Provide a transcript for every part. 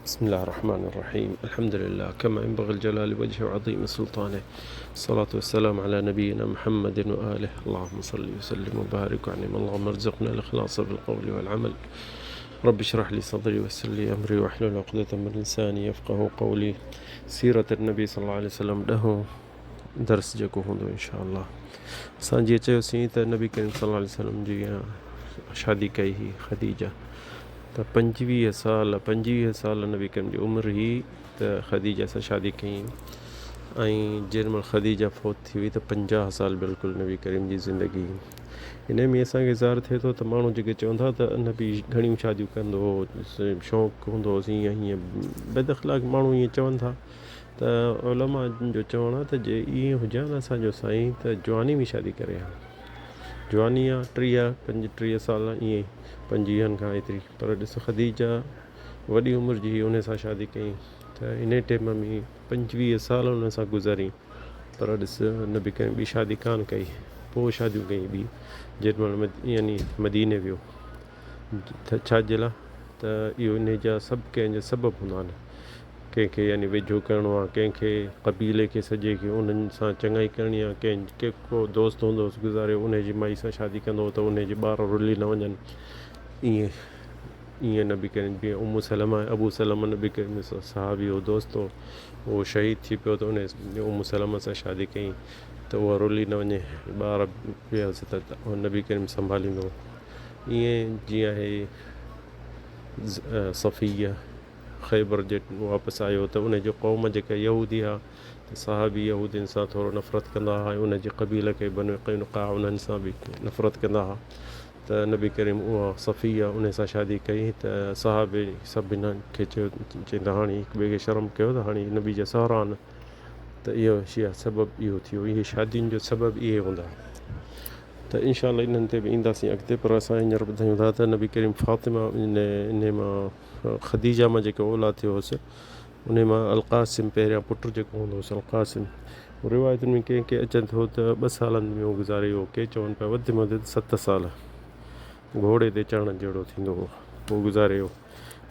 بسم الله الرحمن الرحيم الحمد لله كما ينبغي الجلال وجهه وعظيم سلطانه الصلاة والسلام على نبينا محمد وآله اللهم صل وسلم وبارك وعنهم اللهم ارزقنا الإخلاص في القول والعمل رب اشرح لي صدري ويسر لي أمري واحلل عقدة من لساني يفقه قولي سيرة النبي صلى الله عليه وسلم ڏهون درس جيڪو هوندو انشاء الله اسان جيئن چيوسين ته نبي ڪريم صلي الله عليه وسلم جي شادي ڪئي هئي خديجه ته 25 سال 25 سال نبي ڪريم جي عمر هئي ته خديجه سان شادي ڪئي ۽ جنهن مهل خديجه فوت ٿي وئي ته 50 سال بلڪل نبي ڪريم جي زندگي ان ۾ اسان کي ظاهر ٿئي ٿو ته ماڻهو جيڪي چون ٿا ته نبي گهڻيون شاديون ڪندو هو شوق هوندو هوس هيئن هيئن بد اخلاق ماڻهو ائين چون ٿا ته علماء جو چوڻ آهي ته جي ائين هجي ها نه اسان جو سائين ته جواني ۾ شادي ڪري ها. جواني آ ٽيهه پنجٽيهه سال ائين پنجويهن کان ايتري پر ڏس خديجه وڏي عمر جي هئي ان سان شادي ڪئي ته انهي ٽيم ۾ 25 سال ان سان گذاري پر ڏس نبي ڪريم ٻي شادي ڪانه ڪئي پوء شاديون ڪئي ٻي جيڏي مهل يعني مديني ويو ته ڇا جي لاء ته اهو انهي جا سڀ ڪنهن جا سبب هوندا آهن ڪنهن کي يعني ويجهو ڪرڻو آهي ڪنهن کي قبيلي کي سڄي کي انهن سان چڱائي ڪرڻي آهي ڪنهن کي ڪو دوست هوندو هوس گذاريو انهي جي مائي سان شادي ڪندو هو ته انهي جي ٻار رلي نه وڃن ائين ائين نبي ڪريم جيئن ام سلمه ۽ ابو سلمه نبي ڪريم جو صحابي هو دوست هو اهو شهيد ٿي پيو ته انهي ام سلمه سان شادي ڪئي ته اها رلي نه وڃي ٻار به ته نبي ڪريم سنڀاليندو هو ائين جيئن آهي صفيه خيبر جي واپس آيو ته ان جي قوم جيڪا يهودي ها ته صحابي يهودين سان ٿورو نفرت ڪندا ها ۽ ان جي قبيله کي بنو قينقاع انهن سان به نفرت ڪندا ها ته نبي ڪريم اها صفيه ان سان شادي ڪئي ته صحابي سڀ انهن کي چيو چين ته هاڻي هڪ ٻئي کي شرم ڪيو ته هاڻي نبي جا سهرا آهن ته اهو سبب اهو ٿيو اهي شادين جو سبب اهي هوندا ته انشاء الله انهن تي به اينداسين اڳتي پر اسان هينئر ٻڌايون ٿا ته نبي ڪريم فاطمه انهي مان خديجه مان جيڪو اولاد ٿيو هوس انهي مان القاسم پهريان پٽ جيڪو هوندو هوس القاسم روايتن ۾ ڪنهن ڪنهن اچن ٿو ته ٻه سالن ۾ هو گذاري ويو ڪي چون پيا وڌ ۾ وڌ 7 سال گهوڙي تي چڙهڻ جهڙو ٿيندو هو پوء گذاري ويو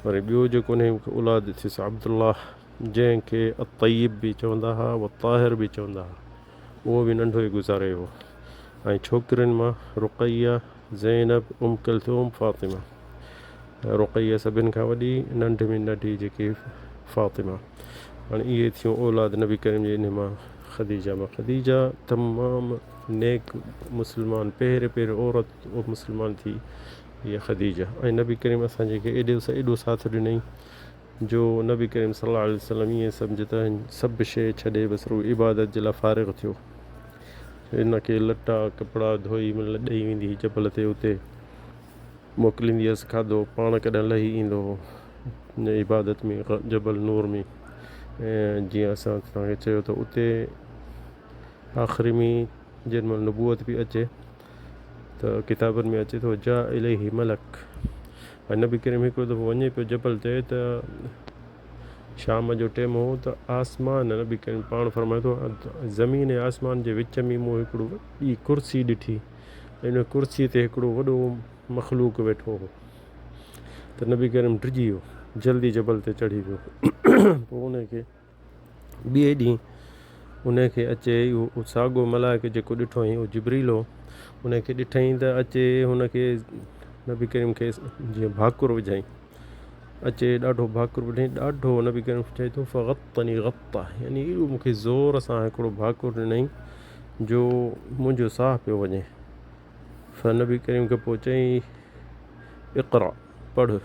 وري ٻيو جيڪو انهي اولاد ٿيس عبدالله جنهن کي الطيب به چوندا ها والطاهر به چوندا ها اهو به ننڍو ئي گذاري ويو ۽ ڇوڪرين مان رقيه، زينب، ام ڪلثوم، فاطمه. رقيه سڀن کان وڏي، ننڍ ۾ ننڍي جيڪي فاطمه. هاڻي اهي ٿيون اولاد نبي ڪريم جي انهي مان خديجه مان. خديجه تمام نيڪ مسلمان پهرين پهرين عورت مسلمان ٿي هيء خديجه ۽ نبي ڪريم اسان جي کي ايڏو ايڏو ساٿ ڏنائين. جو نبي ڪريم صلي الله عليه وسلم ائين سمجهه ته سڀ شيء ڇڏي بس رڳو عبادت جي لاء فارغ ٿيو. هن کي لٽا ڪپڙا ڌوئي مطلب ڏئي ويندي هئي جبل تي اتي موڪليندي هيس کاڌو پاڻ ڪڏهن لهي ايندو هو عبادت ۾ جبل نور ۾ ۽ جيئن اسان توهان کي چيو ته اتي آخري ۾ جنهن مهل نبوت به اچي ته ڪتابن ۾ اچي ٿو جاء اليه ملڪ ۽ نبي ڪريم هڪڙو دفعو وڃي پيو جبل تي ته شام جو ٽيم هو ته آسمان نبي ڪريم پاڻ فرمائي ٿو زمين ۽ آسمان جي وچ ۾ مون هڪڙو وڏي ڪرسي ڏٺي ۽ ان ڪرسي تي هڪڙو وڏو مخلوق ويٺو هو ته نبي ڪريم ڊڄي ويو جلدي جبل تي چڙهي ويو پوء ان کي ٻئي ڏينهن ان کي اچي اهو ساڳو ملائڪ جيڪو ڏٺو هئائين اهو جبريل هو ان کي ڏٺائين ته اچي هن کي نبي ڪريم کي جيئن ڀاڪر وجهائين اچي ڏاڍو ڀاڪر وجهائين ڏاڍو نبي ڪريم چئي ٿو فغطني غطه يعني ايڏو مون کي زور سان هڪڙو ڀاڪر ڏنائين جو منهنجو ساهه پيو وڃي فنبي ڪريم کي پوء چيائين اقرا پڙهه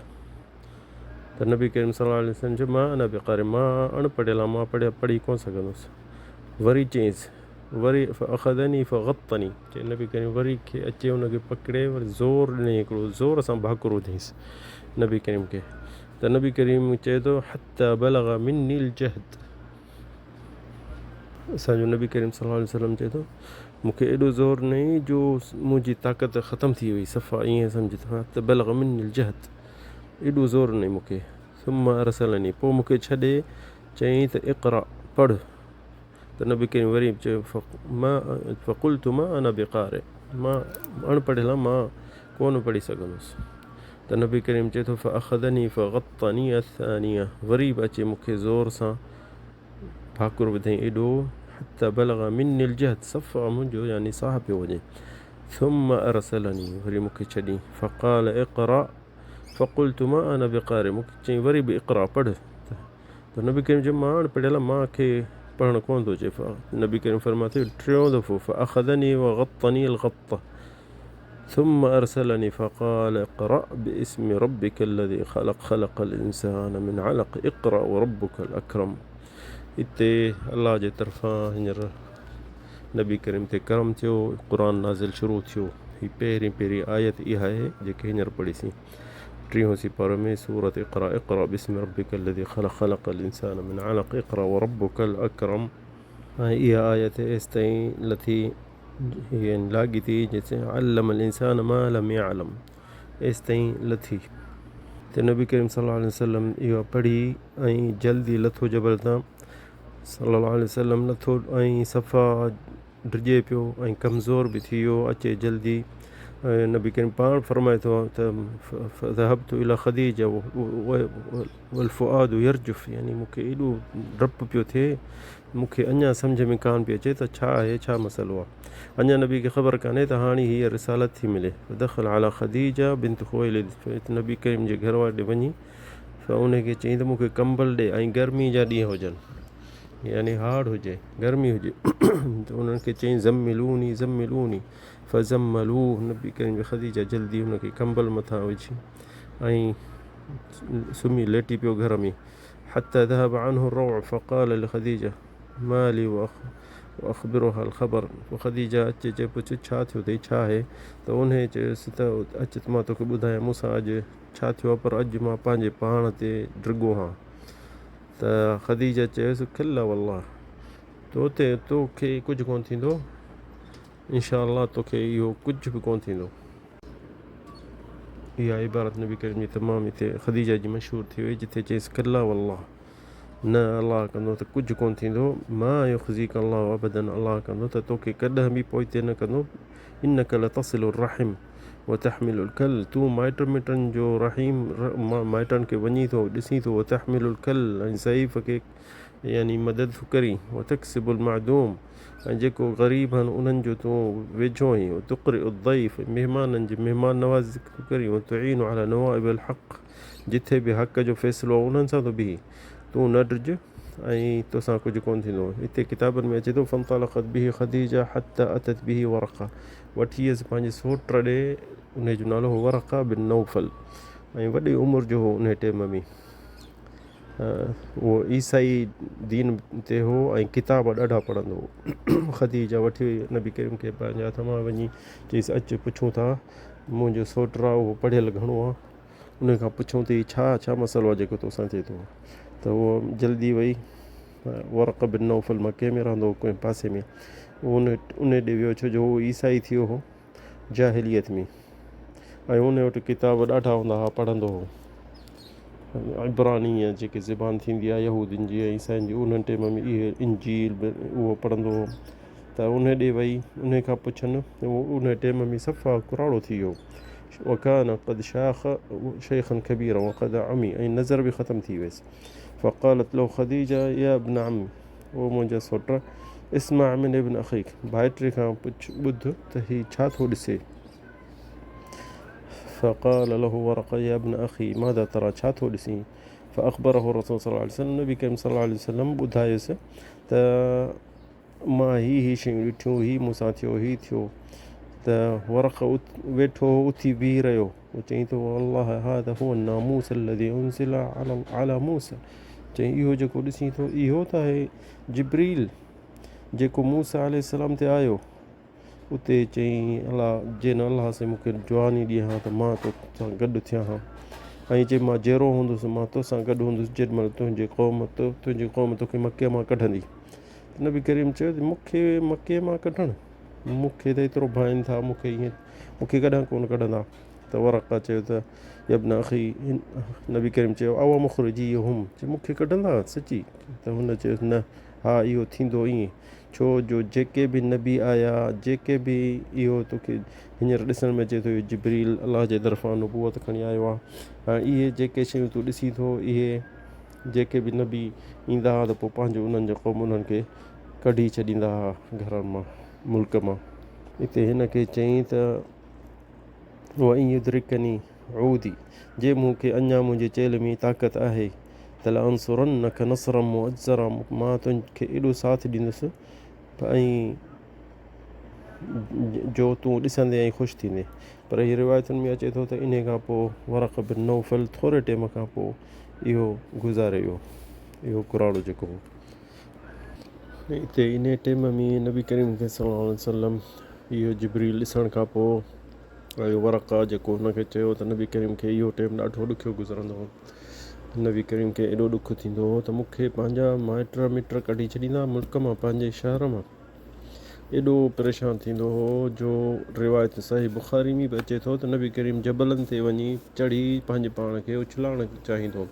ته نبي ڪريم صلي الله عليه وسلم چيو ما انا بقارئ مان اڻ پڙهيل آهيان مان پڙهيا پڙهي ڪونه سگهندس وري چيائينس وري فاخذني فغطني چي نبي ڪريم وري کي اچي ان کي پڪڙي وري زور ڏنائين هڪڙو زور سان ڀاڪر وڌائينس نبي ڪريم کي ته نبي ڪريم چئي ٿو حتي بلغ مني الجهد اسان جو نبي ڪريم صلي الله عليه وسلم چئي ٿو مون کي ايڏو زور ڏنائين جو منهنجي طاقت ختم ٿي وئي صفا ائين سمجهه ته بلغ مني الجهد ايڏو زور ڏنائين مون کي ثم ارسلني پوء مون کي ڇڏي چيائين ته اقرا پڙهه ته نبي ڪريم وري چيو ما فقلت ما انا بقارئ مان اڻ پڙهيل آهيان مان ڪونه پڙهي سگهندس. ته نبي ڪريم چئي ٿو فاخذني فغطني الثانيه وري به اچي مون کي زور سان ڀاڪر وڌائين ايڏو حتي بلغ مني الجهد صفا منهنجو يعني ساهه پيو وڃي ثم ارسلني وري مون کي ڇڏين فقال اقرا فقلت ما انا بقارئ مون کي چيائين وري به اقرا پڙهه ته نبي ڪريم چيو مان اڻ پڙهيل آهيان مان کي پڙهڻ ڪونه ٿو اچي نبي ڪريم فرمايو ٿو ٽيون دفعو فاخذني وغطني الغطه ثم ارسلني فقال اقرأ باسم ربك الذي خلق خلق الانسان من علق اقرأ وربك الاڪرم اتي الله جي طرفان هينئر نبي ڪريم تي ڪرم ٿيو قرآن نازل شروع ٿيو هي پهرين پهرين آيت اها آهي جيڪي هينئر پڙهيسين ٽيهون سيپارو ۾ سورة اقرا اقرا باسم ربك الذي خلق خلق الانسان من علق اقرا وربك الاڪرم ۽ اها آيت ايستائين لٿي يعني لاڳيتي جيستائين علم الانسان ما لم يعلم ايستائين لٿي ته نبي ڪريم صلي الله عليه وسلم اها پڙهي ۽ جلدي لٿو جبل تان صلي الله عليه وسلم لٿو ۽ صفا ڊڄي پيو ۽ ڪمزور به ٿي ويو اچي جلدي ۽ نبي ڪريم پاڻ فرمائي ٿو ته فذهبت الى خديجه والفؤاد يرجف يعني مون کي ايڏو ڊپ پيو ٿئي مون کي اڃا سمجهه ۾ ڪانه پئي اچي ته ڇا آهي ڇا مسئلو آهي. اڃا نبي کي خبر ڪانهي ته هاڻي هيء رسالت ٿي ملي. فدخل علي خديجه بنت خويلد نبي ڪريم جي گهر واري ڏي وڃي ان کي چيائين ته مون کي ڪمبل ڏي ۽ گرمي جا ڏينهن هجن يعني هاڙ هجي گرمي هجي ته انهن کي چيائين زملوني زملوني فزملوه نبي ڪريم جي خديجه جلدي هن کي ڪمبل مٿان وجهي ۽ سمهي ليٽي پيو گهر ۾ حتي ذهب عنه الروع فقال لخديجه ما لي واخبرها الخبر پوء خديجه اچي چئي پڇيو ڇا ٿيو اٿئي ڇا آهي ته انهيء چيس ته اچ ته مان توکي ٻڌايان مون سان اڄ ڇا ٿيو آهي پر اڄ مان پنهنجي پاڻ تي ڊڳو هان ته خديجه چيس ڪلا والله تو تي توکي ڪجهه ڪونه ٿيندو انشاء الله توکي اهو ڪجهه به ڪونه ٿيندو. اها عبارت نبي ڪريم جي تمام هتي خديجه جي مشهور ٿي وئي جتي چيس ڪلا والله نه الله ڪندو ته ڪجهه ڪونه ٿيندو ما يخزيڪ الله ابدا الله ڪندو ته توکي ڪڏهن به پوئتي نه ڪندو انڪ لتصل الرحم وتحمل الڪل تون مائٽ مٽن جو رحيم مائٽن کي وڃين ٿو ڏسين ٿو وتحمل الڪل ۽ ضعيف کي يعني مدد ٿو ڪرين، وتڪسب المعدوم ۽ جيڪو غريب هن انهن جو تون ويجهو آهين، وتقرئ الضيف ۽ مهمانن جي مهمان نوازي ٿو ڪرين، وتعين علي نوائب الحق جٿي به حق جو فيصلو آهي انهن سان ٿو بيهين، تون نه ڊڄ ۽ توسان ڪجهه ڪونه ٿيندو. هتي ڪتابن ۾ اچي ٿو فانطلقت به خديجه حتي اتت به ورقه وٺي ويس پنهنجي سوٽ ڏي انهي جو نالو هو ورقه بن نوفل ۽ وڏي عمر جو هو انهي ٽيم ۾. اهو عيسائي دين تي هو ۽ ڪتاب ڏاڍا پڙهندو هو. خديجه وٺي وئي نبي ڪريم کي پنهنجي هٿ مان وڃي چيس اچ پڇون ٿا منهنجو سوٽ آ اهو پڙهيل گهڻو آ ان کان پڇون ته هي ڇا ڇا مسئلو آ جيڪو توسان ٿئي ٿو ته اهو جلدي وئي ورقه بن نوفل مڪي ۾ رهندو هو ڪنهن پاسي ۾ ان ان ڏي ويو ڇو جو هو عيسائي ٿي ويو هو جاهليت ۾ ۽ ان وٽ ڪتاب ڏاڍا هوندا هئا پڙهندو هو عبراني يا جيڪي زبان ٿيندي آهي يهودين جي ۽ عيسائين جي انهن ٽيم ۾ اهي انجيل به اهو پڙهندو هو ته ان ڏي وئي ان کان پڇن اهو ان ٽيم ۾ صفا ڪراڙو ٿي ويو وڪان قد شاخ شيخا كبيرا وقد عمي ۽ نظر به ختم ٿي ويس فقالت له خديجه يا ابن عمي او منهنجا سوٽ اسمع من ابن اخيڪ ڀائٽي کان پڇ ٻڌ ته هي ڇا ٿو ڏسي؟ فقال له ورقه يا ابن اخي ماذا ترى ڇا ٿو ڏسين؟ فاخبره الرسول صلي الله عليه وسلم نبي ڪريم صلي الله عليه وسلم ٻڌايس ته مان هي هي شيون ڏٺيون هي مون سان ٿيو هي ٿيو ته ورقه ويٺو هو اٿي بيهي رهيو چيائين ته والله هذا هو الناموس الذي انزل على موسى چيائين اهو جيڪو ڏسين ٿو اهو ته آهي جبريل جيڪو موسيٰ عليه السلام تي آيو اتي چيائين الله جي نه الله سائين مون کي جواني ڏي ها ته مان تو سان گڏ ٿيان ها ۽ جي مان جيئرو هوندس مان تو سان گڏ هوندس جيڏي مهل تنهنجي قوم تنهنجي قوم توکي مڪي مان ڪڍندي ته نبي ڪريم چيو ته مون کي مڪي مان ڪڍڻ مون کي ته ايترو ڀائين ٿا مون کي ائين مون کي ڪڏهن ڪونه ڪڍندا ته ورقه چيو ته يا ابن اخي نبي ڪريم چيو او مخرجي هم چي مون کي ڪڍندا سچي ته هن چيس نه ها اهو ٿيندو ائين ڇو جو جيڪي به نبي آيا جيڪي به اهو توکي هينئر ڏسڻ ۾ اچي ٿو اهو جبريل الله جي طرفان نبوت کڻي آيو آهي ۽ اهي جيڪي شيون تون ڏسين ٿو اهي جيڪي به نبي ايندا هئا ته پوء پنهنجو انهن جو قوم انهن کي ڪڍي ڇڏيندا هئا گهرن مان ملڪ مان. اتي هن کي چيائين ته وان يدرڪني عودي جي مون کي اڃا منهنجي چيلهه ۾ طاقت آهي ته لانصرنک نصرا مؤزرا مان تنهنکي ايڏو ساٿ ڏيندس ۽ جو تون ڏسندين ۽ خوش ٿيندين. پر هي روايتن ۾ اچي ٿو ته انهي کان پوء ورقه بن نوفل ٿوري ٽيم کان پوء اهو گذاري ويو اهو ڪراڙو جيڪو هو. اتي انهي ٽيم ۾ نبي ڪريم صلي الله عليه وسلم اهو جبريل ڏسڻ کان پوء اهو ورقه جيڪو هن کي چيو ته نبي ڪريم کي اهو ٽيم ڏاڍو ڏکيو گذرندو هو. نبي ڪريم کي ايڏو ڏک ٿيندو هو ته مون کي پنهنجا مائٽ مٽ ڪڍي ڇڏيندا ملڪ مان پنهنجي شهر مان. ايڏو پريشان ٿيندو هو جو روايت صحيح بخاري ۾ به اچي ٿو ته نبي ڪريم جبلن تي وڃي چڙهي پنهنجي پاڻ کي اڇلائڻ چاهيندو هو.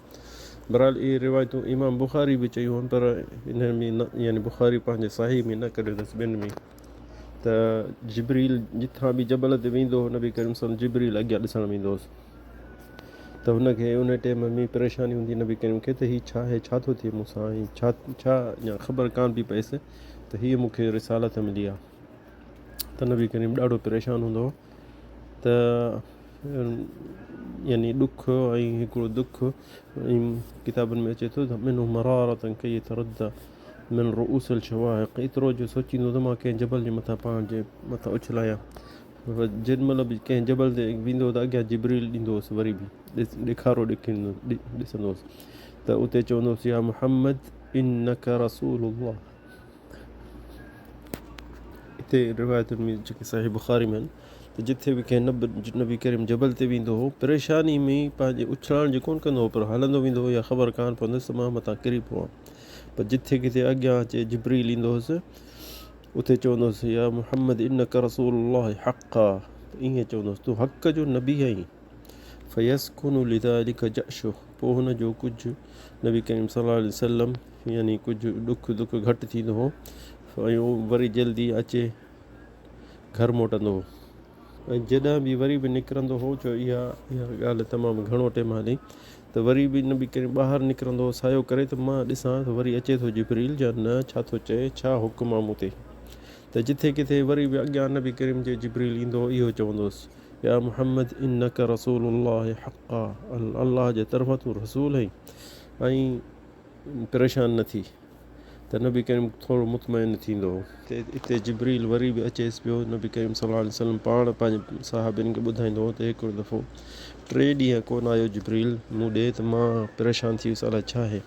بهرحال اهي روايتون امام بخاري به چيون آهن پر انهن ۾ نه يعني بخاري پنهنجي صحيح ۾ نه ڪڍيو اٿس ٻين ۾ ته جبريل جتان به جبل تي ويندو هو نبي ڪريم صلي جبريل اڳيان ڏسڻ ويندو هوس ته هن کي ان ٽيم ۾ پريشاني هوندي نبي ڪريم کي ته هي ڇا آهي ڇا ٿو ٿئي مون سان ۽ ڇا ڇا اڃا خبر ڪانه پئي پئيس ته هيء مون کي رسالت ملي آهي ته نبي ڪريم ڏاڍو پريشان هوندو هو ته يعني ڏک ۽ هڪڙو دک ۽ ڪتابن ۾ اچي ٿو ته منه مرارة ڪي يتردى من رؤوس الشواهق ايترو جو سوچيندو ته مان ڪنهن جبل جي مٿان پاڻ جي مٿان اڇلايان جيڏي مهل به ڪنهن جبل تي ويندو هو ته اڳيان جبريل ڏيندو هوس وري به ڏيکارو ڏسندو هوس ته اتي چوندو هوس يا محمد انک رسول الله اتي روايتن ۾ جيڪي صحيح بخاري ۾ آهن ته جتي به ڪنهن نبي ڪريم جبل تي ويندو هو پريشاني ۾ پنهنجي اڇلاڻ جي ڪونه ڪندو هو پر هلندو ويندو هو يا خبر ڪانه پوندس ته مان متان ڪري پوان پر جتي ڪٿي اڳيان اچي جبريل ايندو هوس اتي چوندو هوس يا محمد انک رسول الله حقا ته ائين چوندو هوس تون حق جو نبي آهين فيسڪن لذلک جأشه پوء هن جو ڪجهه نبي ڪريم صلي الله عليه وسلم يعني ڪجهه ڏک دک گهٽ ٿيندو هو ۽ وري جلدي اچي گهر موٽندو هو. ۽ جڏهن به وري به نڪرندو هو جو اها اها ڳالهه تمام گهڻو ٽيم هلي ته وري به نبي ڪريم ٻاهر نڪرندو هو سعيو ڪري ته مان ڏسان ته وري اچي ٿو جبريل يا نه ڇا ٿو چئي ڇا حڪم آ مون تي ته جٿي ڪٿي وري به اڳيان نبي ڪريم جي جبريل ايندو هو اهو چوندو هوس يا محمد انک رسول الله حقا الله جي طرفان تون رسول آهين ۽ پريشان نه ٿي ته نبي ڪريم ٿورو مطمئن ٿيندو هو. اتي جبريل وري به اچيس پيو. نبي ڪريم صلي الله عليه وسلم پاڻ پنهنجي صحابين کي ٻڌائيندو هو ته هڪڙو دفعو ٽي ڏينهن ڪونه آيو جبريل مون ڏي ته مان پريشان ٿي ويس الائي ڇا آهي.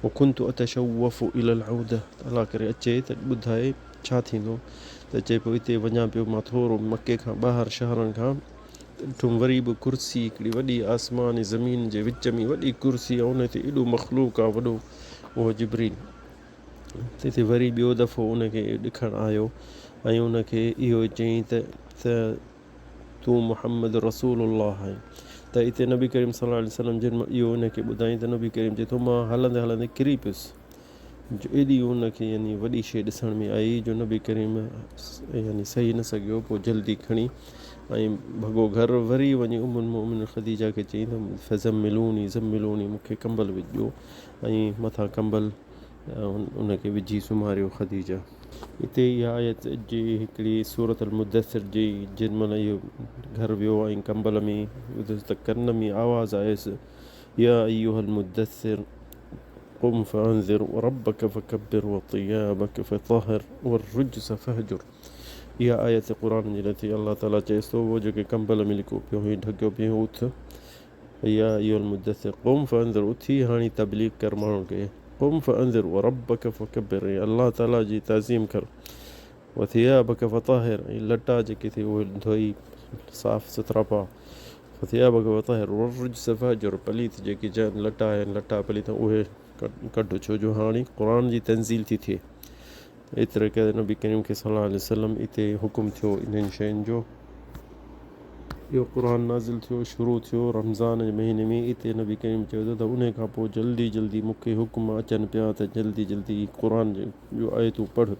وڪنت اتشوف الي العوده ته الله ڪري اچي ته ٻڌائي ڇا ٿيندو ته چئي پيو اتي وڃان پيو مان ٿورو مڪي کان ٻاهر شهرن کان ته ڏٺم وري به ڪرسي هڪڙي وڏي آسمان ۽ زمين جي وچ ۾ وڏي ڪرسي آ ان تي ايڏو مخلوق آ وڏو اهو جبريل تي وري ٻيو دفعو ان کي ڏکڻ آيو ۽ ان کي اهو چيائين ته ته تون محمد رسول الله آهين ته اتي نبي ڪريم صلي الله عليه وسلم جن اهو ان کي ٻڌائين ته نبي ڪريم چئي ٿو مان هلندي هلندي ڪري پيس جو ايڏي ان کي يعني وڏي شيء ڏسڻ ۾ آئي جو نبي ڪريم يعني سهي نه سگهيو پوء جلدي کڻي ۽ ڀڳو گهر وري وڃي ام المؤمنين خديجه کي چيائين ته فزملوني زملوني مون کي ڪمبل ڏيو ۽ مٿان ڪمبل ان کي وجهي سمهاريو خديجه. اتي اها آيت جي هڪڙي سورة المدثر جي جنهن مهل اهو گهر ويو ۽ ڪمبل ۾ وڌس ته ڪن ۾ آواز آيس يا ايها المدثر قم فانذر وربک فڪبر وثيابک فطهر والرجز فاهجر اها آيت قرآن جي لٿي الله تعالي چيس ٿو اهو جيڪي ڪمبل ۾ لڪو پيو هئين ڍڪيو پيو هئين اٿ يا ايها المدثر قم فانذر اٿي هاڻي تبليغ ڪر ماڻهن کي قم فانذر وربک فڪبر ۽ الله تعالي جي تعظيم ڪر وثيابک فطهر ۽ لٽا جيڪي ٿي اهي ڌوئي صاف سٿرا پاء وثيابک فطهر والرجز فاهجر پليت جيڪي جن لٽا آهن لٽا پليت اهي ڪڍ ڇو جو هاڻي قرآن جي تنزيل ٿي ٿئي ايتري قدر نبي ڪريم کي صلي الله عليه وسلم اتي حڪم ٿيو انهن شين جو. اهو قرآن نازل ٿيو شروع ٿيو رمضان جي مهيني ۾ اتي نبي ڪريم چيو ته انهي کان پوء جلدي جلدي مون کي حڪم اچن پيا ته جلدي جلدي قرآن جو آيتون پڙهه.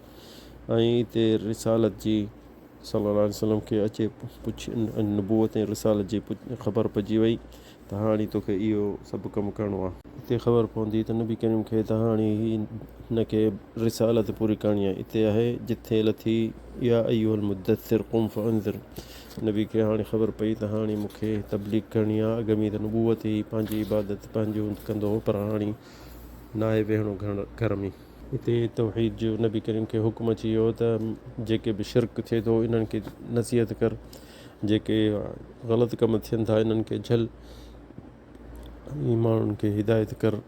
۽ اتي رسالت جي صلي الله عليه وسلم کي اچي پڇ نبوت ۽ رسالت جي خبر پئجي وئي ته هاڻي توکي اهو سڀ ڪم ڪرڻو آهي. اتي خبر پوندي ته نبي ڪريم کي ته هاڻي هن کي رسالت پوري ڪرڻي آهي. اتي آهي جٿي لٿي يا ايها المدثر قم فانذر نبي کي هاڻي خبر پئي ته هاڻي مون کي تبليغ ڪرڻي آهي. اڳ ۾ ته نبوت ئي پنهنجي عبادت پنهنجو ڪندو هو پر هاڻي ناهي ويهڻو گهر ۾. اتي توحيد جو نبي ڪريم کي حڪم اچي ويو ته جيڪي به شرڪ ٿئي ٿو انهن کي نصيحت ڪر، جيڪي غلط ڪم ٿين ٿا انهن کي جهل ۽ ماڻهن کي هدايت ڪر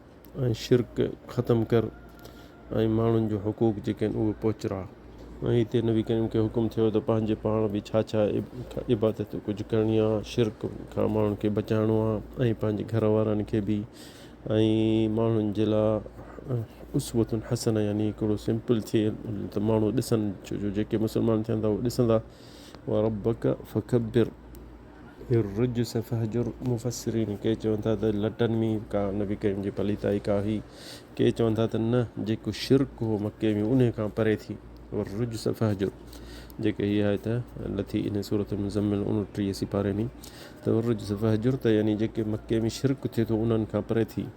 ۽ شرڪ ختم ڪر ۽ ماڻهن جو حقوق جيڪي آهن اهي پهچراء. ۽ اتي نبي ڪريم کي حڪم ٿيو ته پنهنجي پاڻ به ڇا ڇا عبادت ڪجهه ڪرڻي آهي، شرڪ کان ماڻهن کي بچائڻو آهي ۽ پنهنجي گهر وارن کي به ۽ ماڻهن جي لاء اسوة حسنه يعني هڪڙو سمپل ٿئي ته ماڻهو ڏسن ڇو جو جيڪي مسلمان ٿين ٿا اهي ڏسندا وربک فڪبر الرجس فهجر مفسرين ڪي چون ٿا ته لٽن ۾ ڪا نبي ڪريم جي پليتائي ڪا هئي ڪي چون ٿا ته نه جيڪو شرڪ هو مڪي ۾ انهي کان پري ٿي والرجس فهجر جيڪي هي آيت لٿي انهي سورة المزمل 29 سيپاري ۾ ته والرجس فهجر ته يعني جيڪي مڪي ۾ شرڪ ٿئي ٿو انهن کان پري ٿي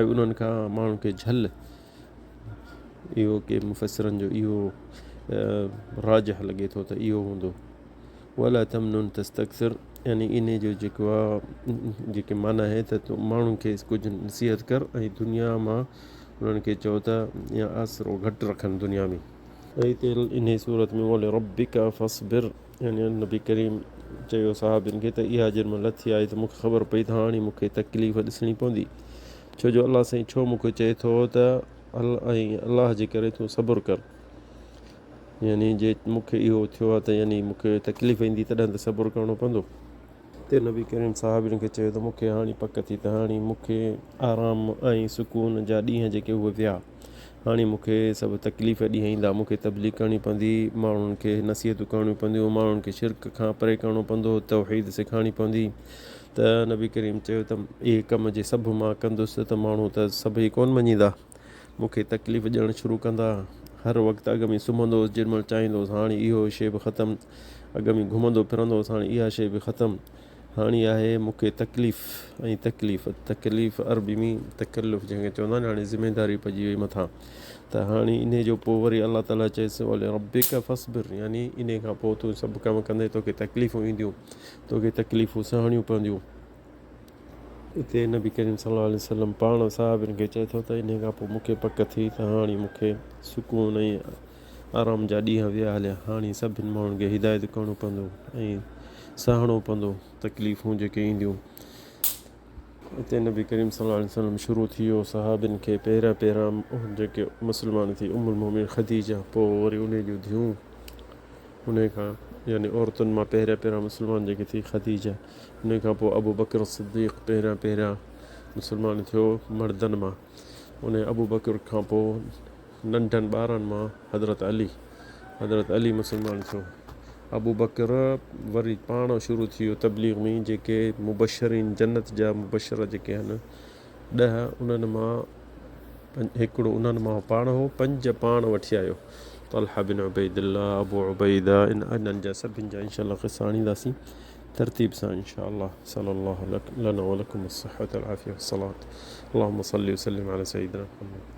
۽ انهن کان ماڻهن کي جهل اهو ڪي مفسرن جو اهو راجح لڳي ٿو ته اهو هوندو ولا تمنن تستڪثر يعني انهي جو جيڪو آ جيڪي معنيٰ آهي ته تون ماڻهن کي ڪجهه نصيحت ڪر ۽ دنيا مان انهن کي چئو ته يا آسرو گهٽ رکن دنيا ۾. ۽ هتي انهي سورت ۾ ولربک فاصبر يعني نبي ڪريم چيو صحابين کي ته اها جنهن مهل لٿي آئي ته مون کي خبر پئي ته هاڻي مون کي تڪليف ڏسڻي پوندي ڇو جو الله سائين ڇو مون کي چئي ٿو ته ۽ الله جي ڪري تون صبر ڪر يعني جي مون کي اهو ٿيو آهي ته يعني مون کي تڪليف ايندي تڏهن ته صبر ڪرڻو پوندو. تي نبي ڪريم صحابين کي چيو ته مون کي هاڻي پڪ ٿي ته هاڻي مون کي آرام ۽ سڪون جا ڏينهن جيڪي اهي ويا هاڻي مون کي سڀ تڪليف ڏينهن ايندا مون کي تبليغ ڪرڻي پوندي ماڻهن کي نصيحتون ڪرڻيون پونديون ماڻهن کي شرڪ کان پري ڪرڻو پوندو توحيد سيکارڻي پوندي ته نبي ڪريم چيو ته اهي ڪم جي سڀ مان ڪندس ته ماڻهو ته سڀئي ڪونه مڃيندا مون کي تڪليف ڏيڻ شروع ڪندا. هر وقت اڳ ۾ سمهندو هوس جيڏي مهل چاهيندو هوس هاڻي اهو شيء به ختم. اڳ ۾ گهمندو ڦرندو هوس هاڻي اها شيء به ختم. هاڻي آهي مون کي تڪليف ۽ تڪليف. تڪليف عربي ۾ تڪلف جنهن کي چوندا آهن هاڻي ذميداري پئجي وئي مٿان ته هاڻي انهي جو پوء وري الله تعاليٰ چيس ولربک فاصبر يعني انهي کان پوء تون سڀ ڪم ڪندين توکي تڪليفون اينديون توکي تڪليفون سهڻيون پونديون. اتي نبي ڪريم صلي الله عليه وسلم پاڻ صحابين کي چئي ٿو ته انهي کان پوء مون کي پڪ ٿي ته هاڻي مون کي سڪون ۽ آرام جا ڏينهن ويا هليا هاڻي سڀني ماڻهن کي هدايت ڪرڻو پوندو ۽ سهڻو پوندو تڪليفون جيڪي اينديون. اتي نبي ڪريم صلي الله عليه وسلم شروع ٿي ويو صحابين کي پهريان پهريان جيڪي مسلمان ٿي ام المومنين خديجه پوء وري انهي جون ڌيون انهيء کان يعني عورتن مان پهريان پهريان مسلمان جيڪي ٿي خديجه، انهيء کان پوء ابوبڪر صديق پهريان پهريان مسلمان ٿيو مردن مان، انهيء ابوبڪر کان پوء ننڍن ٻارن مان حضرت علي، حضرت علي مسلمان ٿيو. ابوبڪر وري پاڻ شروع ٿي ويو تبليغ ۾ جيڪي مبشرين جنت جا مبشر جيڪي آهن ڏهه انهن مان هڪڙو انهن مان پاڻ هو، پنج پاڻ وٺي آيو، طلحه بن عبيد الله، ابو عبيده، انهن جا سڀن جا انشاء الله قصا آڻينداسين ترتيب سان انشاء الله صلي الله لنا ولڪم الصحة والعافية والصلاة اللهم صل وسلم علي سيدنا محمد.